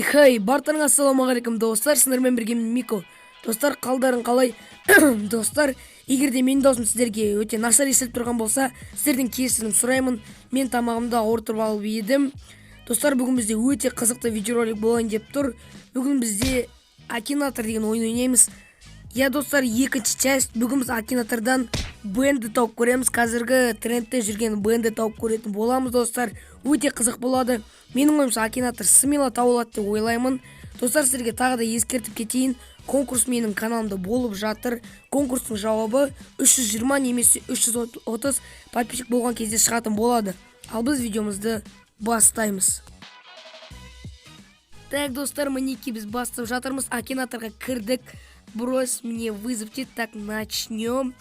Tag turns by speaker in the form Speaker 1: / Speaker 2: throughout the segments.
Speaker 1: Хей, барлықтарыңа ассалаумағалейкум, достар! Сіздермен бірге мен, Мико. Достар, қалдарың қалай, достар? Егер де менің даусым сіздерге өте нашар естіліп тұрған болса, сіздерден кешірім сұраймын. Мен тамағымды ауыртып алып едім. Достар, бүгін бізде өте қызықты видеоролик болайын деп тұр. Бүгін бізде Акинатор деген ойын ойнаймыз. Иә, достар, екінші часть. Бүгін біз Акинатордан Бенді тауып көреміз. Қазіргі трендте жүрген Бенді тауып көретін боламыз, достар. Өте қызық болады. Менің ойымша, Акинатор смело тауып алады деп ойлаймын. Достар, сіздерге тағы да ескертіп кетейін: конкурс менің каналымда болып жатыр. Конкурстың жауабы 320 немесе 330 подписчик болған кезде шығатын болады. Ал біз видеомызды бастаймыз. Так, достар, мінекей, біз бастап жатырмыз. Акинаторға кірдік. «Брось мне вызов» дейді. Так, начнем.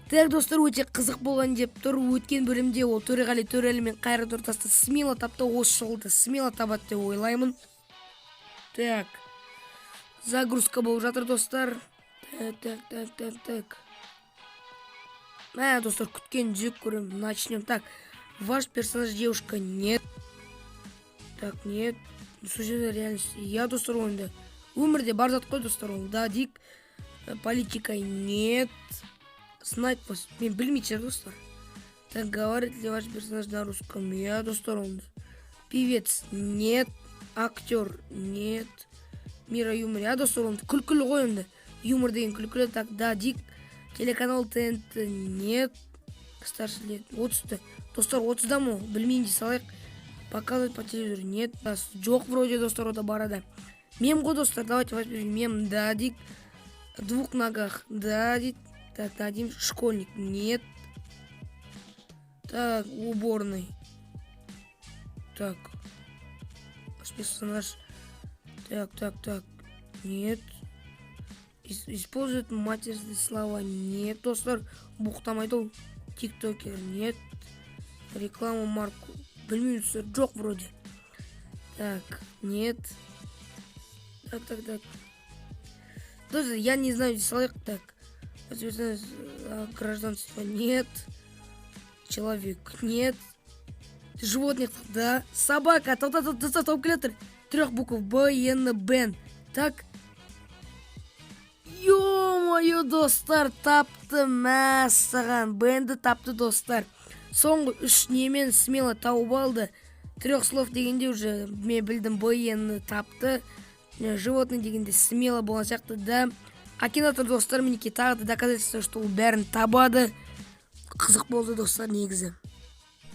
Speaker 1: Так, достар, өте қызық болған деп тұр. Өткен бөлімде ол Төреғали Төрәлі мен Қайрат Нұртасты смело тапты. Осы жолы да смело табады деп ойлаймын. Так, загрузка болып жатыр, достар. Так, так, так, так, так. Мә, достар, күткен жек көремін. Начнем. Так, ваш персонаж девушка? Нет. Так, нет. Сюжет реальность? Иә, достар, ойында өмірде бар зат қой, достар, ол. Да дейік. Политика? Нет. Знать вас мен білмейтін шығар, достар. Так, говорит ли ваш персонаж на русском? Иә, достар, онда. Певец? Нет. Актер? Нет. Мира юмор? Иә, достар, онда күлкілі ғой енді, юмор деген күлкілі. Так, да дейік. Телеканал ТНТ? Нет. Старше лет 30-та, достар, 30-да ма ол? Білмеймін дей салайық. Показывать по телевизору? Нет. Жоқ, вроде, достар, ода барады. Мем ғой, достар. Давайте возьмем мем. Да дейік. Двух ногах? Да дейді. Так, да дейміз. Школьник? Нет. Так, уборный. Так, персонаж. Так, так, так. Нет. Использует матерные слова? Нет, достар. Боқтамайды ол. Тиктокер? Нет. Реклама марку? Білмеймін, достар. Жоқ, вроде. Так, нет. Так, так, так. Достар, я не знаю, салайық. Так. Гражданство? Нет. Человек? Нет. Животных? Да. Собака. Тоқта, тоқта, тауып келе жатыр. Трех букв. Б, Н, Бен. Так. Ё-моё, достар, тапты, мәссаған. Бенді тапты, достар. Соңғы үш немен смело тауып алды. Трех слов дегенде уже мен білдім, Б, Н тапты. Животный дегенде смело болған сияқты, да. Акинатор, достар, мінекей, тағы да доказательство, что ол бәрін табады. Қызық болды, достар, негізі.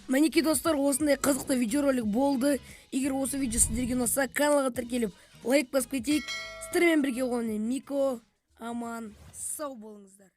Speaker 1: Мінекей, достар, осындай қызықты видеоролик болды. Егер осы видео сіздерге ұнаса, каналға тіркеліп, лайк басып кетейік. Сіздермен бірге болған мен, Мико. Аман сау болыңыздар.